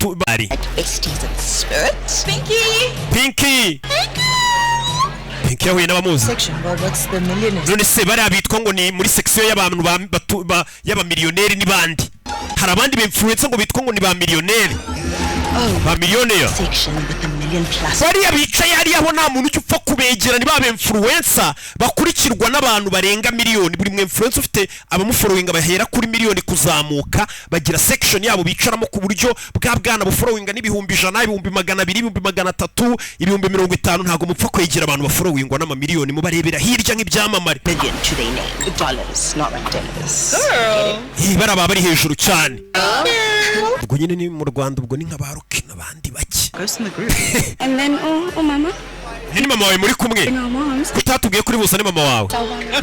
bari. Besties in spirit. Pinky! Pinky, Pinky yahuye n'abamuzi. Section. Well, what's the millionaire? None se bariya bitwa ngo ni muri section y'abantu y'abamiliyoneri ni bandi? Hari abandi ba influencer ngo bitwa ngo ni ba miliyoneri, ba millionaire. Section with the million plus. Bariya bicaye hariya bo nta muntu ujya upfa kubegera, ni ba influencer bakurikirwa n'abantu barenga miliyoni. Buri mu influencer ufite abamufollowinga bahera kuri miliyoni kuzamuka bagira section yabo bicaramo, ku buryo bwa bwana bufollowinga n'100,000, 200,000, 300,000, 50,000. Ntabwo mupfa kwegera abantu bafollowingwa n'amamiliyoni, mubarebera hirya nk'ibyamamare. Million to their name. Dollars, not dollars. Eh, bariya baba bari hejuru cyane. Ubwo nyine ni mu Rwanda, ubwo ni nka ba Rocky n'abandi bake. Ghost in the group. And then, oh, mama. Ni mama wawe muri kumwe? No, moms. Kutatubwiye kuri buzane mama wawe?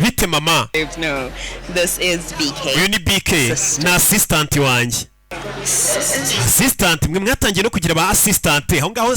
Bite mama? No, this is BK. Uyu ni BK, ni assistant wanjye. Assistant, mwe mwatangiye no kugira ba assistant aho ngaho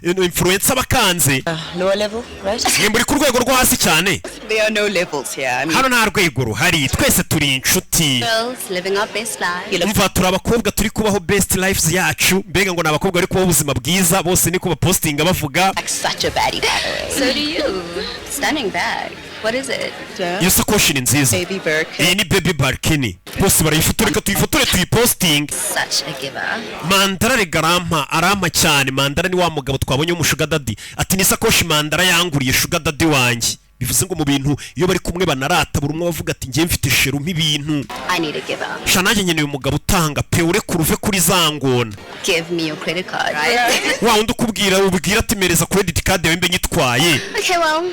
influencer bakanze. Lower level, right? Mwe muri ku rwego rwo hasi cyane. There are no levels here. I mean, Hano nta rwego ruhari, twese turi inshuti. Girls living our best lives. Umva, turi abakobwa turi kubaho best lives yacu. Mbega ngo ni abakobwa bari kubaho ubuzima bwiza bose, niko bapostinga bavuga. Like such a baddie, by the way. So do you. Stunning bag. What is it? Iyo sakoshi ni nziza. Baby Birkin. Iyi ni Baby Birkin, bose barayifotora. Reka tuyifotore tuyipostinge. Such a giver. Mandara rega arampa, arampa cyane. Mandara ni wa mugabo twabonye w'umu sugar daddy. Ati ni isakoshi Mandara yanguriye, sugar daddy wanjye. Bivuze ngo mu bintu iyo bari kumwe banarata, buri umwe bavuga ati: "Njye mfite chéri umpa ibintu." I need a giver. Sha, nanjye nkeneye umugabo utanga pe. Ureke uruve kuri za ngona. Give me your credit card. Right? Wa wundi ukubwira, ubwira ati: "Mereza credit card yawe mbe nyitwaye." Okay, well,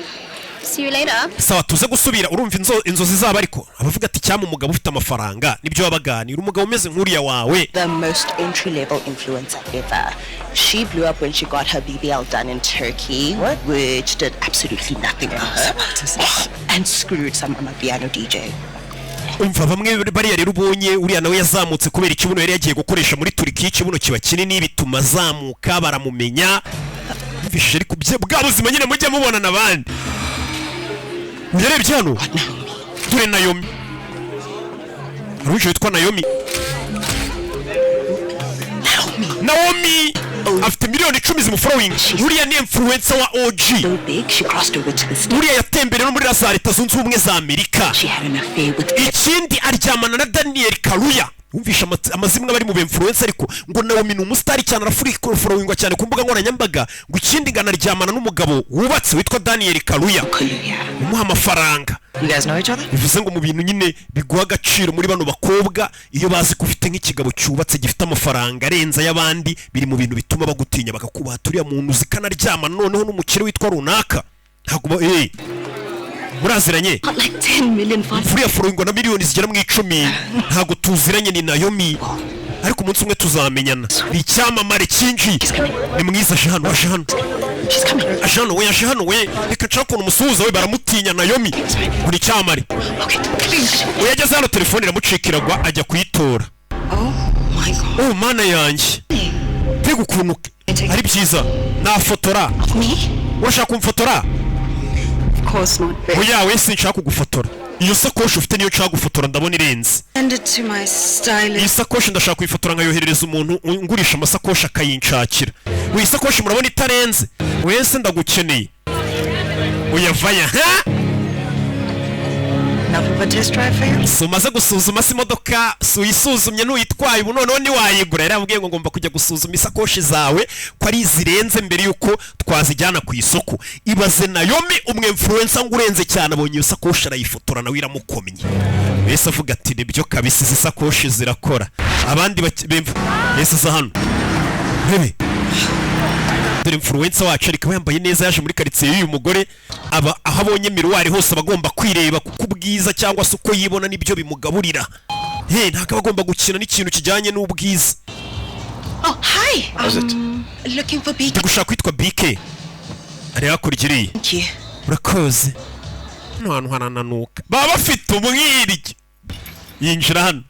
see you later. Sawa, tuze gusubira. Urumva inzozi zabo, ariko abavuga ati: "Cyama umugabo ufite amafaranga." Nibyo baba baganira, umugabo umeze nk'uriya wawe. The most entry level influencer ever. She blew up when she got her BBL done in Turkey, which did absolutely nothing for her. And screwed some Amapiano DJ. Umva, bamwe bariya rero ubonye, uriya nawe yazamutse kubera ikibuno yari yagiye gukoresha muri Turikiya. Ikibuno kiba kinini, bituma azamuka, baramumenya. Mvishije ariko bwa buzima nyine mujya mubona n'abandi. Uyarebye hano, dore Nayomi, hari uwinjiye witwa Nayomi. Naomi afite miliyoni 10 zimufollowing. Uriya ni influencer wa OG. So big, she crossed over to the States. Uriya yatembereye no muri za Leta Zunze Ubumwe za Amerika. She had an affair with Ikindi aryamana na Daniel Kaluuya. Wumvisha amazimwe bari mu influencer. Ariko ngo Naomi ni umusitari cyane, arafollowingwa cyane ku mbuga nkoranyambaga. Ngo ikindi ngo anaryamana n'umugabo wubatse witwa Daniel Kaluuya. Kaluuya. Umuha amafaranga. You guys know each other? Bivuze ngo mu bintu nyine biguha agaciro muri bano bakobwa, iyo bazi ko ufite nk'ikigabo cyubatse gifite amafaranga arenze ay'abandi, biri mu bintu bituma bagutinya, bakakubaha. Turiya muntu zikanaryamana noneho n'umukire witwa runaka, ntabwo muraziranye. Got like 10 million followers. Uriya followingwa na miliyoni zigera mu 10. Ntabwo tuziranye, ni Nayomi, ariko umunsi umwe tuzamenyana. Ni icyamamare cyinshi, ni mwiza. Aje hano, aje hano. She's coming. Aje hano we, aje hano we. Reka nshaka ukuntu umusuhuza we. Baramutinya Nayomi ngo ni icyamamare. Okay, please. We yageze hano, telefone iramucika iragwa, ajya kuyitora. Oh my God. Oh mana yanjye, mbega ukuntu ari byiza! Nafotora? Me? Urashaka kumfotora? Of course not, babe. Oya we, sinshaka kugufotora. Iyo sakoshi ufite niyo nshaka gufotora, ndabona irenze. Send it to my Iyi stylist. sakoshi ndashaka kuyifotora nkayoherereza umuntu ngurisha amasakoshi akayinshakira. Iyi sakoshi murabona itarenze wese? Ndagukeneye, uyavaya ha. Enough of a test drive for you? Si umaze gusuzuma se imodoka? Si uyisuzumye ntuyitwaye? Ubu noneho ntiwayigura. Yari yambwiye ngo ngomba kujya gusuzuma isakoshi zawe ko ari izirenze mbere y'uko twazijyana ku isoko. Ibaze, Nayomi umwe influencer ngo urenze cyane abonye iyo sakoshi arayifotora, nawe iramukomye. Mbese avuga ati: "Nibyo kabisa, izi sakoshi zirakora." Abandi mbese aza hano, ntebe dore influencer wacu, ariko aba yambaye neza, yaje muri karitsiye y'uyu mugore. Aba aho abonye miroir hose aba agomba kwireba, kuko ubwiza cyangwa se uko yibona nibyo bimugaburira. He, ntabwo aba agomba gukina n'ikintu kijyanye n'ubwiza. Oh, hi. How's it? Looking for BK. Ndi gushaka kwitwa BK, ari hakurya iriya. Thank you. Urakoze. Hano hantu harananuka, baba bafite umwiryo. Yinjira hano,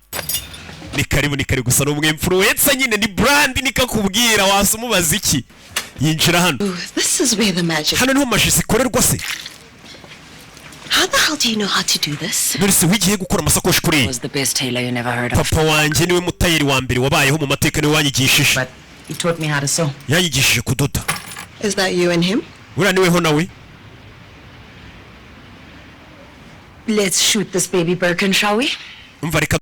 ni karibu, ni karibu. Gusa ni umwe influencer nyine, ni brand, nikakubwira wasa umubaza iki. Yinjira hano. Ooh, this is where the magic. Hano niho magie zikorerwa se? How the hell do you know how to do this? None se wigiye gukora amasakoshi kuri iyi? Was the best tailor you never heard of. Papa wanjye niwe mutayeri wa mbere wabayeho mu mateka, niwe wanyigishije. But He taught me how to sew. Yanyigishije kudoda. Is that you and him? Buriya niweho nawe? Let's shoot this baby Birkin, shall we? Umva, reka.